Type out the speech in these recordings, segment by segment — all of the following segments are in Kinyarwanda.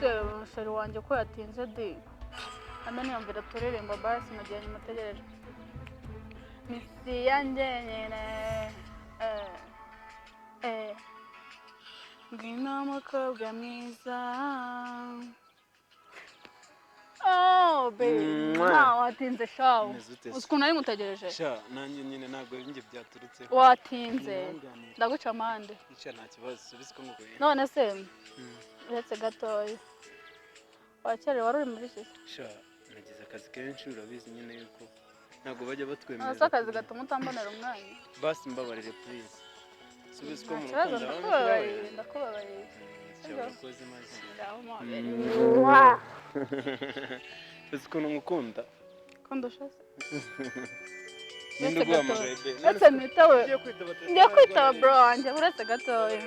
Se chéri wanjye ko yatinze di. Amene yumvira turirimba basi mu gihe nyimutegereje. Misi yanjye nyine eh eh ngwino mukobwa mwiza. Oh babe, Mwah. watinze shawo. Umeze ute se? Uzi ukuntu nari ngutegereje? Sha, nanjye nyine ntabwo ari njye byaturutseho. Watinze. Ntiwanganire. Ndaguca amande. Sha, nta kibazo, subiza uko nguye. None se uretse gatoya wakerewe wari uri muri sisi? Sha, nagize akazi kenshi, urabizi nyine yuko ntabwo bajya batwemerera. Ese akazi gatuma utambonera umwanya? Basi mbabarire please. Subiza uko Nta mu kibazo, rukundo ndakubabariye, ndakubabariye. Sha, urakoze maze. Ngaho mpobere. Uzi ukuntu ngukunda? Ko ndusha se? Ninde Uretse uguhamagaye gatoya. be? Uretse nitawe. Ugiye kwitaba telefone? Ngiye kwitaba bro wanjye, uretse gatoya.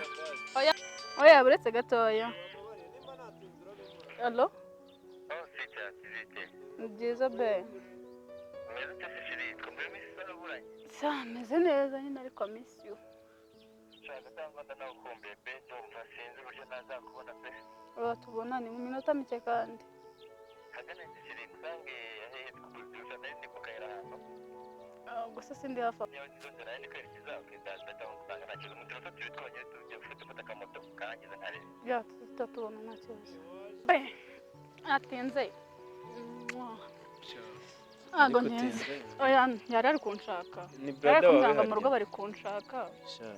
Oya, oya, uretse gatoya. Allo? Ni byiza be. Sa, meze neza nyine ariko miss you. Ura tubonane mu minota mike kandi. Ah, gusa sindi hafi aho. Ya, tutatubona nta kibazo. Be, atinze. Mwah. Sha, Ntabwo ariko ntinze. utinze. Oya, yari ari kunshaka. Ni Yari brother ari wawe kumbwira ngo mu harya? rugo bari kunshaka. Sha,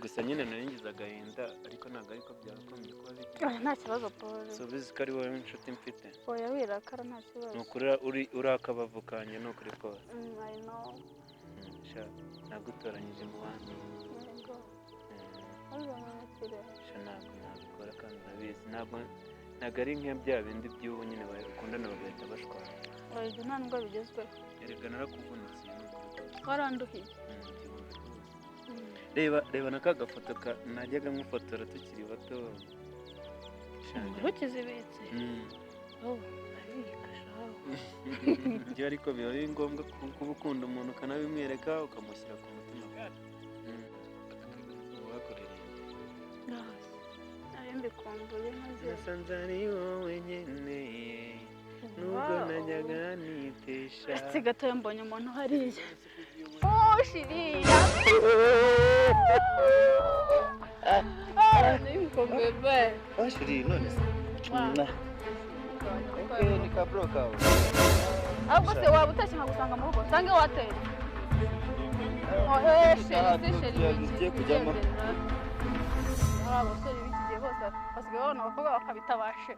gusa nyine nari ngize agahinda ariko ntabwo ariko byakagombye kuba biri. Oya, nta kibazo Paul. So ubizi ko ari wowe inshuti mfite. Oya, wirakara nta kibazo. Ni ukuri uri akabavu kanjye, ni ukuri kose. I know. Sha, nagutoranyije mu bandi. Yego. Uzamwakire. Sha, ntabwo nabikora kandi urabizi ntabwo ari nka bya bindi by'ubu nyine bakundana bagahita bashwana. Oya, ibyo nta nubwo bigezweho. Erega narakuvunikiye, ni ukuri kose. Waranduhiye. Igihumbi rwose. Reba reba na ka gafoto ka najyaga nkufotora tukiri bato. Sha, Ntukizibitse. Oh, arabika shaho. Ibyo ariko biba ari ngombwa kuba ukunda umuntu ukanabimwereka ukamushyira ku mutima. Uwakuririmba. Nari mbikumbuye maze. Nasanze ari wowe nkeneye nubwo Wow. najyaga nitesha. Uretse gatoya mbonye umuntu hariya. Oh, shiriya. Ah, nari mbikumbuye be. Shiri, none se? Wow. Ni ka bro kawe. Ahubwo se waba utashye nkagusanga mu rugo nsange wateye? Oh, eh, chéri, si chéri, Tugiye kujyamo. wigendera. Ari abasore b'iki gihe bose basigaye babona abakobwa bakabitabashe.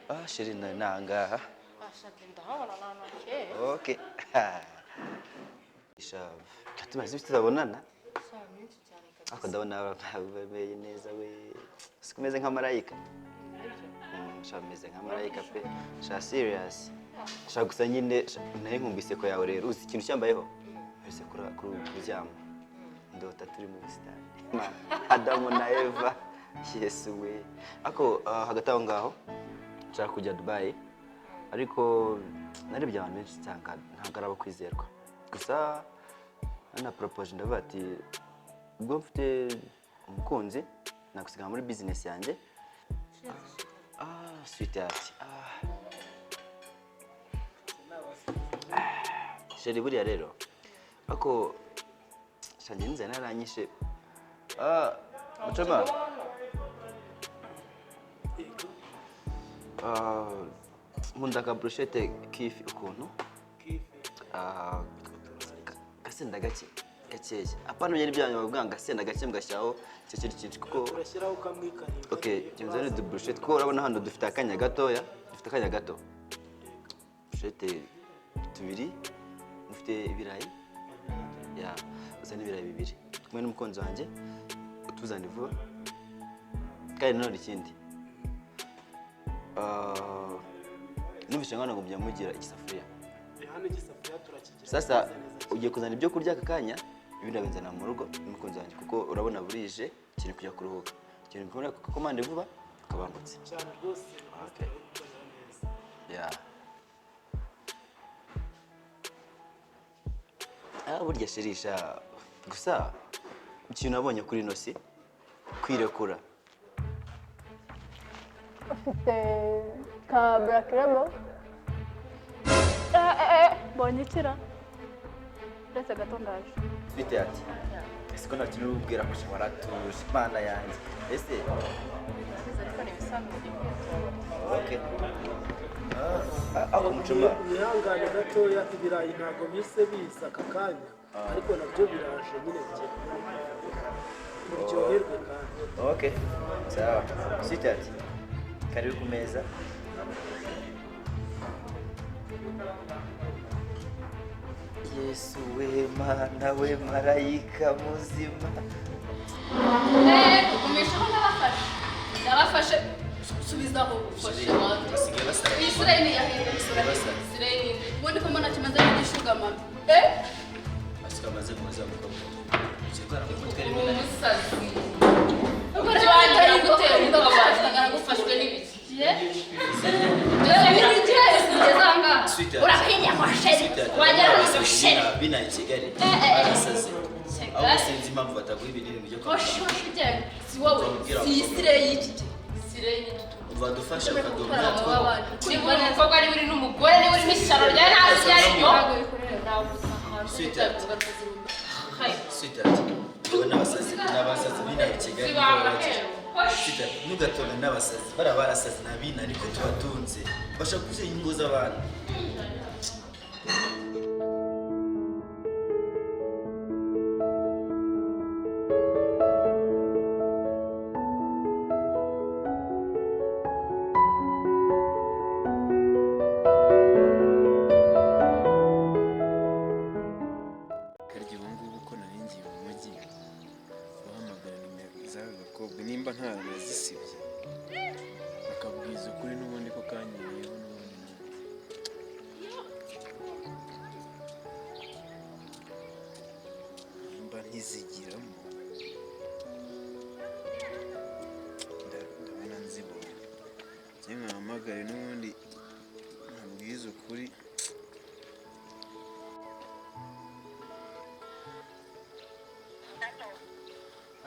Ah, chéri, nari nangaha. Basabye ndahabona ahantu hakeye. Okay. Sha, tumaze iminsi tutabonana. Saa nyinshi cyane kabisa. Ariko ndabona bameye neza we. Siko umeze nka marayika. Sha, umeze nka marayika pe. Sha, serious. Sha, gusa nyine sha, nari nkumbuye iseko yawe rero. Uzi ikintu cyambayeho? Mperutse kuryama. Ndota turi mu busitani. Adamu na Eva. Yesu we. Ariko hagati aho ngaho nshaka kujya Dubai. Ariko narebye abantu benshi nsanga ntabwo ari abo kwizerwa. Gusa nana poropoje ndavuga ati ubwo mfite umukunzi nagusiga muri bizinesi yanjye. Ah, sweetheart. Ah. Chéri, buriya rero ariko shanjye inzara naranyishe. Ah, Mucoma. Ah, nkunda ka brochette k'ifi ukuntu. Ah, gasenda gake gakeya, apana nyine ibyanyu bavuga ngo gasenda gake mugashyiraho icyo kintu cyinshi kuko Turashyiraho kamwe karindwi. Okay, jya du brochette kuko urabona hano dufite akanya gatoya, dufite akanya gato. Brochette tubiri, mufite ibirayi? Ya, uzane ibirayi bibiri. Kumwe n'umukunzi wanjye, utuzane vuba. Kandi nanone ikindi. Ah, numvise ngo mujya mugira igisafuriya. Hano igisafuriya turakigira. Sasa ugiye kuzana ibyo kurya aka kanya, ibindi abinzana mu rugo n'umukunzi wanjye kuko urabona burije, ikintu kujya kuruhuka. Ikintu kubona komande vuba ukabangutse. Cyane rwose. Okay. Turabikora neza. Yeah. Burya shirisha gusa ikintu nabonye kuri ino si kwirekura. Ufite ka Black Label? Mbonye ikira. Uretse gato ndaje. Bite ati ese ko nta kintu ubwira ko waratuje Imana yanjye ese okay. Aho mucuma wihangane gatoya, ibirayi ntabwo bise biza aka kanya, ariko nabyo biraje nyine bigiye kuboneka, muryoherwe kandi. Okay, sawa sweetheart, karibu ku meza. Yesu we Mana we marayika muzima. Gumishaho ndabafashe. Ndabafashe subizaho ufashe abantu. Basigaye basara. Israel yahinduye Israel. Israel. Ubundi ko mbona kimaze n'igishuga mama. Basigaye bamaze kuza mukobwa. Ikirwara mu mutwe rimwe na rimwe. Umusazi. Ubwo Ufashwe n'ibiki? Sweetheart. Sweetheart, bina i Kigali barasaze. Ahubwo sinzi impamvu bataguha ibinini ngo ujye kwa muganga. Badufasha bakaduha umwatwe. Niba uri umukobwa, niba uri n'umugore, niba uri n'ishyano ryawe ntazi iryo ari ryo. Sweetheart. Sweetheart, yewe n'abasazi bina i Kigali nibo babakira. Sweetheart, ntugatore n'abasazi, bariya barasazi ni abina ariko tubatunze. Bashaka gusenya ingo z'abantu. Karya ubu ngubu ko nari ngiye mu mujyi guhamagara nimero z'aba bakobwa nimba nta nazisibye bakabwiza ukuri n'ubundi ko kanyereyeho n'ubundi nanjye. Nimba ntizigiramo ndabona nzibona njye nkahamagare n'ubundi nkabwiza ukuri.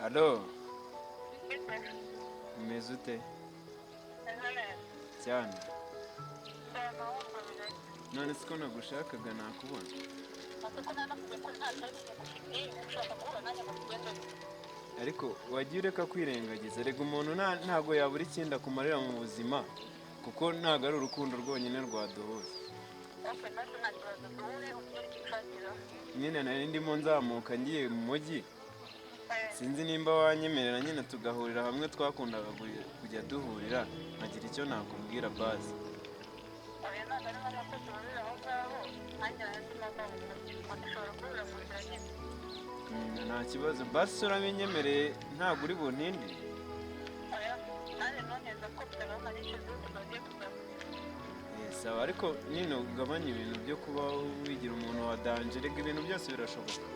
Alo, umeze ute? Cyane. None siko nagushakaga nakubona. Ariko wagiye ureka kwirengagiza, rega umuntu ntago yabura ikindi akumarira mu buzima, kuko ntago ari urukundo rwonyine rwaduhuza. Nyine nari ndimo nzamuka ngiye mu mujyi, sinzi nimba wanyemerera nyine tugahurira hamwe twakundaga kujya duhurira, nkagira icyo nakubwira bazi. Nta kibazo basi urabinyemereye ntabwo uri buntinde. Sawa, ariko nyine ugabanye ibintu byo kuba wigira umuntu wa danje, rega ibintu byose birashoboka.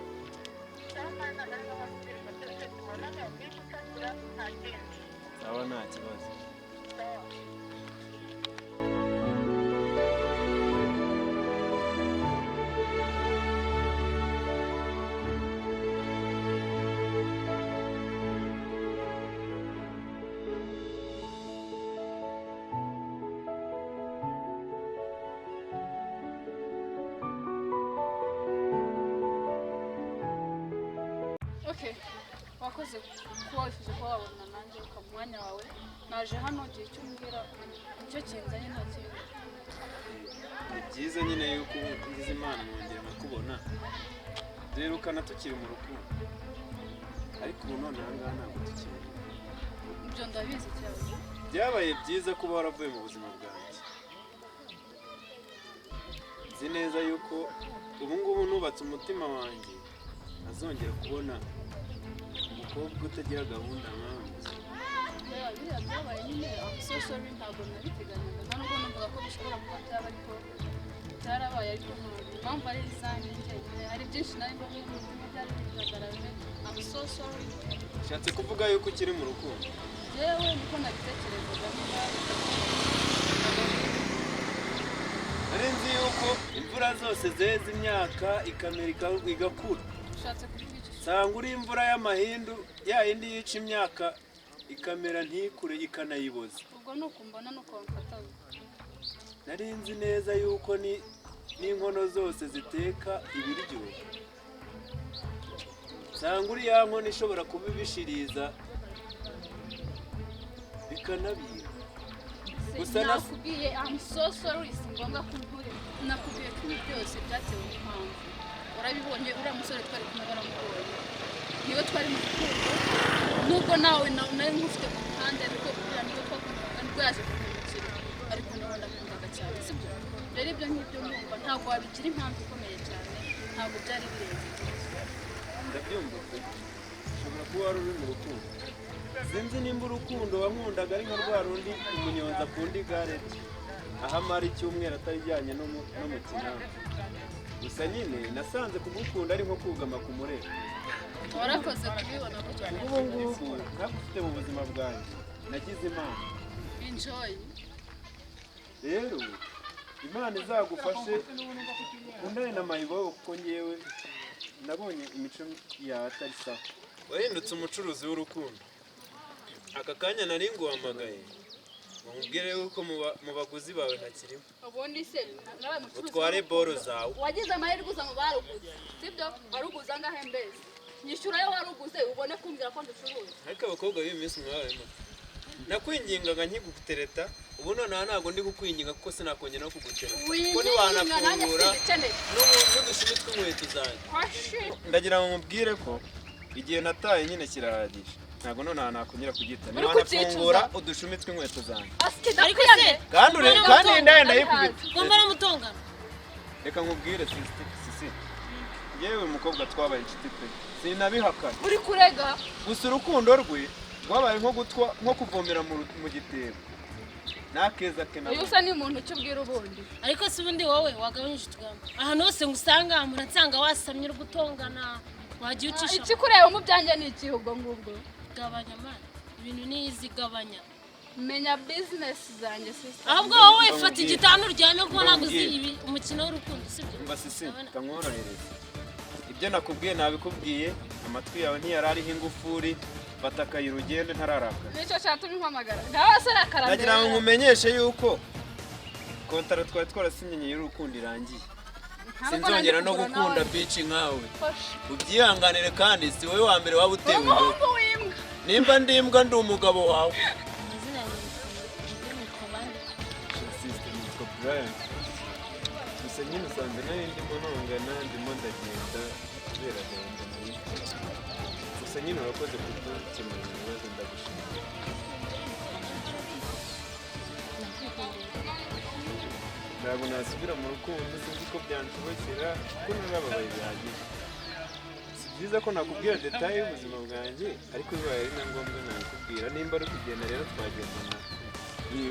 Sawa, nta kibazo. Okay. Wakoze kuba wifuje kuba wabona nanjye uka mu mwanya wawe. Naje hano igihe cyo umbwira icyo kinzanye nta kindi. Ni byiza nyine yuko ngize Imana nkongera nkakubona. Duherukana tukiri mu rukundo, ariko ubu none aha ngaha ntabwo tukiri. Ibyo ndabizi cyane. Byabaye byiza kuba waravuye mu buzima bwanjye. Nzi neza yuko ubu ngubu nubatse umutima wanjye ntazongera kubona umukobwa utagira gahunda nkawe. Biriya byabaye nyine, I'm so sorry, ntabwo nabiteganyaga. Nta nubwo numvaga ko bishobora kuba byaba, ariko byarabaye. Ariko impamvu ari izanjye njyenyine, hari byinshi nari mbonye mu mutima byari bigaragaje. I'm so sorry. Ushatse kuvuga yuko ukiri mu rukundo? Yewe niko nabitekerezaga niba Nari nzi yuko imvura zose zeza imyaka ikamera igakura. Ushatse kuvuga iki? Sanga uri imvura y'amahindu ya yindi yica imyaka ikamera ntikure ikanayiboza. Ubwo ni ukumbona ni uko wamfataga. Nari nzi neza yuko ni n'inkono zose ziteka ibiryo. Sanga uri ya nkono ishobora kubibishiriza bikanabira. Gusa Nakubwiye I'm so sorry, si ngombwa ko umbwira. Nakubwiye ko ibi byose byatewe n'impamvu. Urabibonye uriya musore twari kumwe baramubonye. Niwe twari mu rukundo. Nubwo nawe nari nkufite ku ruhande ariko uriya niwe twakundaga nibwo yaje kumpemukira. Ariko nawe ndakundaga cyane, sibyo? Rero ibyo ngibyo ndumva ntabwo wabigira impamvu ikomeye cyane, ntabwo byari birenze. Ndabyumva pe. Ushobora kuba wari uri mu rukundo. Sinzi nimba urukundo wankundaga ari nka rwa rundi umunyonzi akunda igare rye, aho amara icyumweru atarijyanye no mu kinamba. Gusa nyine nasanze kugukunda ari nko kugama ku mureko. Warakoze kubibona gutyo. Ubu ngubu ntagufite mu buzima bwanjye, nagize Imana. Enjoy. Rero Imana izagufashe ukundane na mayibobo kuko ngewe nabonye imico yawe atari sawa. Wahindutse umucuruzi w'urukundo. Aka kanya nari nguhamagaye ngo nkubwire yuko mu baguzi bawe ntakirimo. Ubundi se nabaye umucuruzi. Utware boro zawe. Wagize amahirwe uza mu baruguze, sibyo? Waruguze angahe mbese? Nyishyura ayo waruguze ubone kumbwira ko nducuruza. Ariko abakobwa b'iyi minsi mwabaye muto. Nakwingingaga nkigutereta, ubu nonaha ntabwo ndi kukwinginga kuko sinakongera no kugutereta. Kuko Winginga nanjye ntiwanafungura simbikeneye. n'udushumi tw'inkweto zanjye. Kwashi. Ndagira ngo nkubwire ko igihe nataye nyine kirahagije. Ntabwo nonaha nakongera kugita. Uri kubyicuza. Ntiwanafungura udushumi tw'inkweto zanjye. Asike Ariko ndakwiyamye. se Kandi kandi iyi ndaya ndayikubita. Ngomba namutongana. Reka nkubwire sisi. Yewe mukobwa twabaye inshuti pe. Sinabihakana. Uri kurega. Gusa urukundo rwe rwabaye nko gutwa nko kuvomera mu gitebo. Nakeza ke Uyu usa ni umuntu icyo ubwira ubundi. Ariko se ubundi wowe wagabanyije utugambo. Ahantu hose ngusanga muransanga wasamye uri gutongana. Wagiye ucisha. Ikikureba mu byanjye ni iki ubwo ngubwo? Gabanya man. Ibintu ni izi gabanya. Menya business zanjye sister. Ahubwo wowe fata igitanda uryame kuko ntabwo uzi ibi umukino w'urukundo, sibyo? Umva sisi, kamworohereze. Ibyo nakubwiye nabikubwiye, amatwi yawe ntiyari ariho ingufuri, fata akayira ugende ntararakara. Nicyo cyatumye umpamagara. Ngaho se rakara. Ndagira ngo nkumenyeshe yuko kontara twari twarasinyanye y'urukundo irangiye. Sinzongera no gukunda bitch nkawe. Ubyihanganire kandi si wowe wa mbere waba utewe indobo. Umuhungu w'imbwa. Nimba ndi imbwa ndi umugabo wawe. Amazina yanjye nitwa bande. Sister nitwa Brian. Gusa nyine usanze nari ndimo ntongana, ndimo ndagenda kubera agahinda nari mfite. Gusa nyine urakoze kudukemurira ibibazo, ndagushimiye. Ntabwo nasubira mu rukundo, sinzi ko byanshobokera kuko narababaye bihagije. Si byiza ko nakubwira detaye y'ubuzima bwanjye, ariko bibaye ari na ngombwa nabikubwira. Nimba ari kugenda rero twagendana.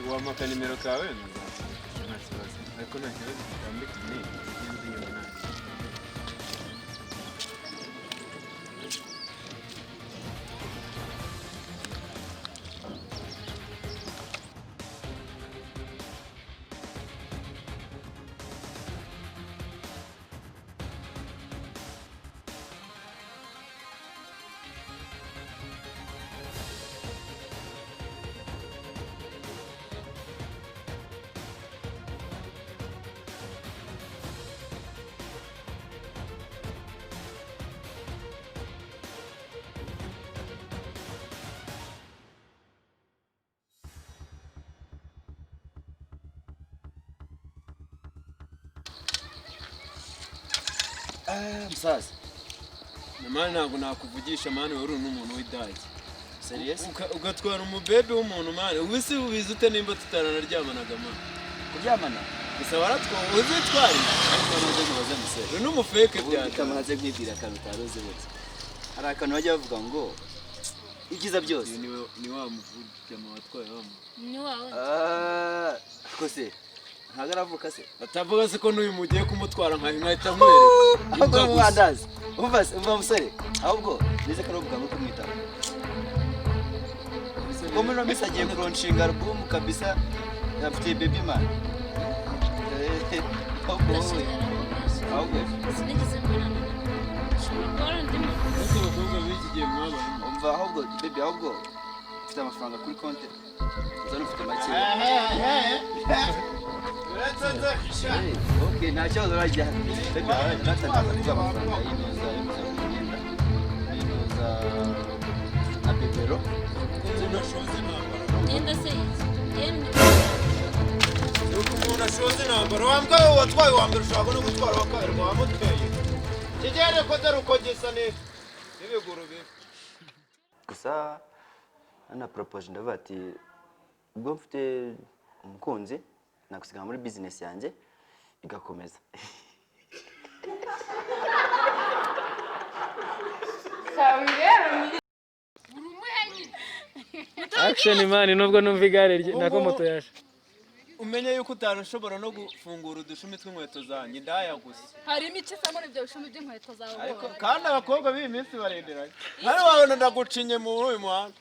Wampa nimero kawe nzakubwira nta kibazo, ariko nta kibazo gitambika ni ngende inyuma nta kibazo. Musaza. Mani ntabwo nakuvugisha mani, wari uri n'umuntu w'idage. Serious? Ugatwara umubebe w'umuntu mani, ubu se ubizi ute nimba tutaranaryamanaga mani? Kuryamana? Gusa waratwa uzitwara. Ariko nubwo nkubaza musore. Uri n'umufeke Ubundi byatanga. kamaze kwibwira akantu utaruzi burya. Hari akantu bajya bavuga ngo ibyiza byose. Ni wa muvugama watwaye wa muntu. Ni wawe. Ah, ko se ntabwo aravuka se? Batavuga se ko n'uyu mugiye kumutwara nkahita nkwereka. Ahubwo ni umwandazi. Umva se, umva musore. Ahubwo nize ko ari ubwa kumwitaho. Kuko muri ino minsi agiye kuronshinga album kabisa, afite baby man. Ahubwo wowe, ahubwo Sinigeze mbonana nawe. Ushobora kuba ari undi muntu. Ariko abakobwa b'iki gihe mwabaye. Umva ahubwo baby, ahubwo ufite amafaranga kuri konti? Uzana ufite make. Hey, okay, nta kibazo, urajya baby, natangaza kuguha amafaranga y'inoza yo kuzagura imyenda y'inoza na bebero. Imyenda se iki? Yemwe. Nuko umuntu ashoza intambara, wa mbwa we, watwaye uwa mbere ushaka no gutwara uwa kabiri ngo wamuteye kigere ko dore uko gisa n'ibiguru bibi. Gusa na proposé, ndavuga ati ubwo mfite umukunzi nagusigara muri business yanjye igakomeza. Sawa rero ni Action man, nubwo numva igare rye nako moto yaje. Umenye yuko utarashobora no gufungura udushumi tw'inkweto zanjye, ndaya gusa. Harimo iki se muri ibyo bishumi by'inkweto zawe? Ariko kandi abakobwa b'iyi minsi barenderanye, hano wabona ndagucinye muri uyu muhanda.